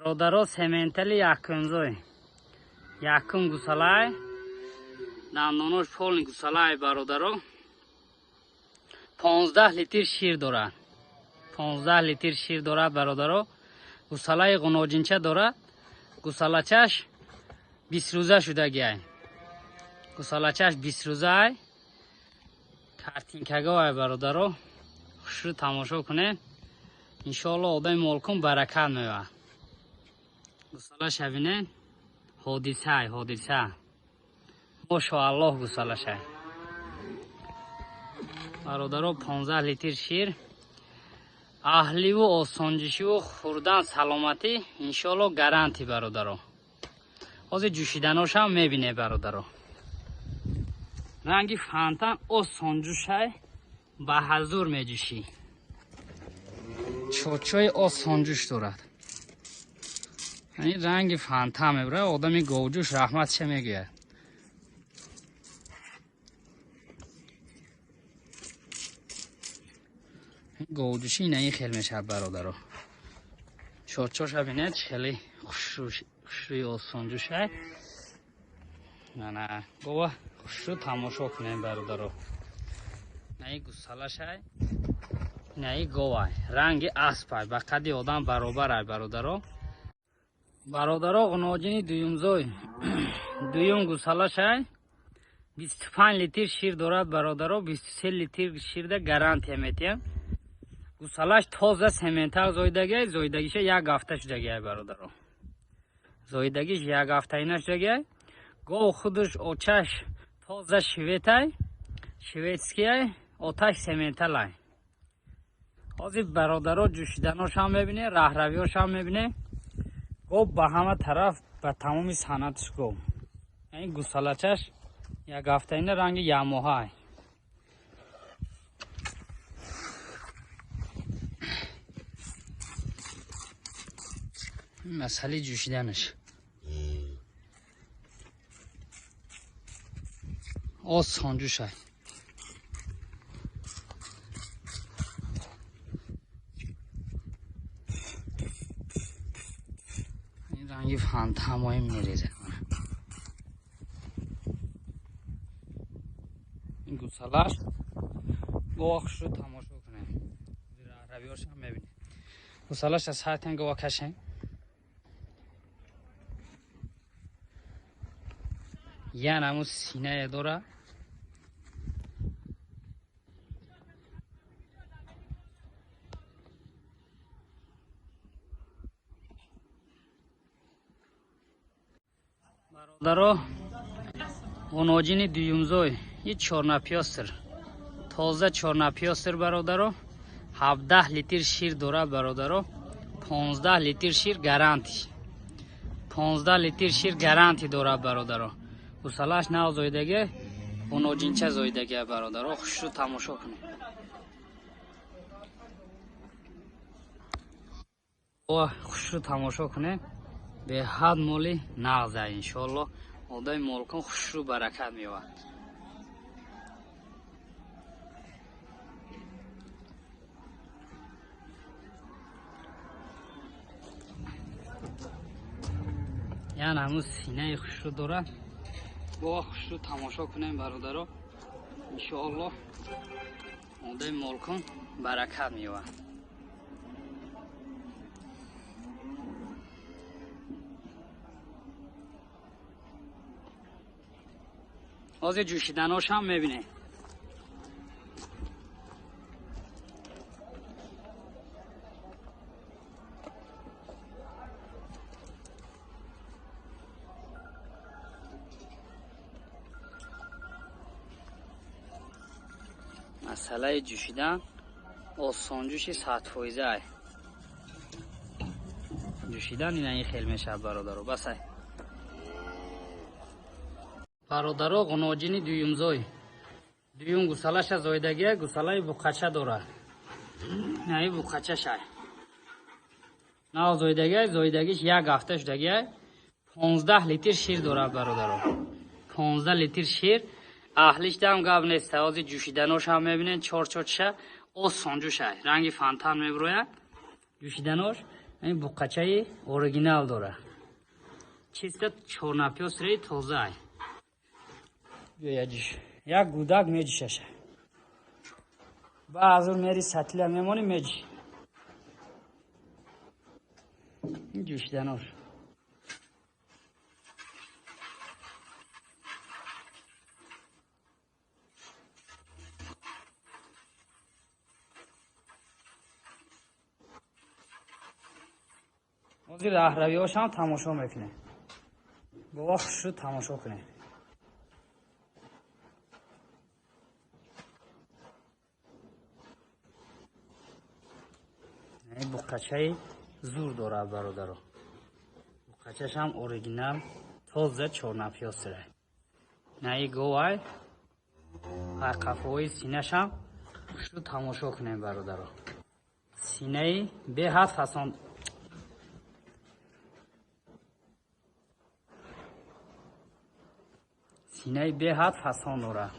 Бародаро, сементали якумзой. Якум гусалай. Дандонош полный гусалай, бародаро. 15 литр шир дорад. 15 литр шир дорад, бародаро. Гусалаи ғуноҷинча дорад. Гусалачаш 20 рӯза шудагиай. Гусалачаш 20 рӯзаай. Картинкаговай, бародаро. Хушрӯ тамошо кунед. Иншоалло одами молкун баракат меёбад. Гусалаша бинед. Ҳодисаай, ҳодиса. Мошоаллоҳ гусалашай. Бародаро, 15 литр шир. Аҳливу осонҷишиву хӯрдан саломатӣ иншоалло гаранти, бародаро. Ҳозир ҷӯшиданошам мебинед, бародаро. Ранги фонтан осонҷӯшай, ба ҳазур меҷӯшӣ. Чочои осонҷӯш дорад. Ин ранги фонтан мебарад, одами говҷӯш раҳматша мегӯяд. Говҷӯшӣ ина ин хел мешавад, бародаро. Чочоша бинед, хеле хушрӯи осонҷӯшай. Ана гова хушрӯ тамошо кунем, бародаро. Инаи гусалашай, инаи говай, ранги аспай, ба қадди одам баробарай, бародаро. Бародаро, ғуноҷини дуюмзой, дуюм гусалашай, 25 литр шир дорад, бародаро. 23 литр ширда гарантия метиҳам. Гусалаш тоза сементал зоидагиай, зоидагиша як ҳафта шудагиай, бародаро. Зоидагиш як ҳафтаина шудагиай. Гов худаш очаш тоза шветай, шведскиай, оташ сементалай. Ҳозир, бародаро, ҷӯшиданошам мебинед, раҳравиёшам мебинед. Гов ба ҳама тараф, ба тамоми санъатш гов. Ин гусалачаш як ҳафтаина ранги ямоҳай. Масъалаи ҷӯшиданаш. Осон ҷӯшай. Ин ранги фонтанмои мерезад. Ин гусалаш гова хушрӯ тамошо кунем. Равиёшам мебинем. Гусалаш аз сайтен гова кашем. Ян ҳамун синае дора. Бародаро, ғуноҷини дуюмзой, и чорнапёстр, тоза чорнапёстр, бародаро. 17 литр шир дорад, бародаро. 15 литр шир гаранти. 15 литр шир гаранти дорад, бародаро. Гусалаш нав зоидаги, ғуноҷинча зоидаги, бародаро. Хушрӯ тамошо кунед. Хушрӯ тамошо кунед. Беҳад моли нағза, иншоалло. Одами молкун хушрӯ баракат меёбад. Ян ҳамун синаи хушрӯ дорад. Гова хушрӯ тамошо кунем, бародаро. Иншоалло одами молкун баракат меёбад. Ҳозир ҷӯшиданошам мебинед. Масъалаи ҷӯшидан осонҷӯши 100%. Ҷӯшидан ина ин хел мешавад, бародаро. Басай. Бародаро, ғуноҷини дуюмзой, дуюм гусалаша зоидагия, гусалаи буқача дорад. Инаи буқачашай. Нав зоидагия, зоидагиш як ҳафта шудагия. 15 литр шир дорад, бародаро. 15 литр шир. Аҳлишдам гап нест. Ҳозир ҷӯшиданошам мебинед, чор чорчша осонҷӯшай. Ранги фонтан мебирояд. Ҷӯшиданош Ин буқачаи оригинал дора. Чисто чорнапёстраи тозаай. Биёяҷиш. Як гудак меҷишаша. Баъзур мери сатила мемонӣ меҷи. Ин ҷӯшиданош. Ҳозир раҳравиҳошам тамошо мекунем. Бова хушрӯ тамошо кунем. Буқачаи зур дорад, бародаро. Буқачашам оригинал, тоза чорнапёсра. Наи говай, қафои синашам хушрӯ тамошо кунем, бародаро. Синаи беҳад фасон. Синаи беҳад фасон дорад.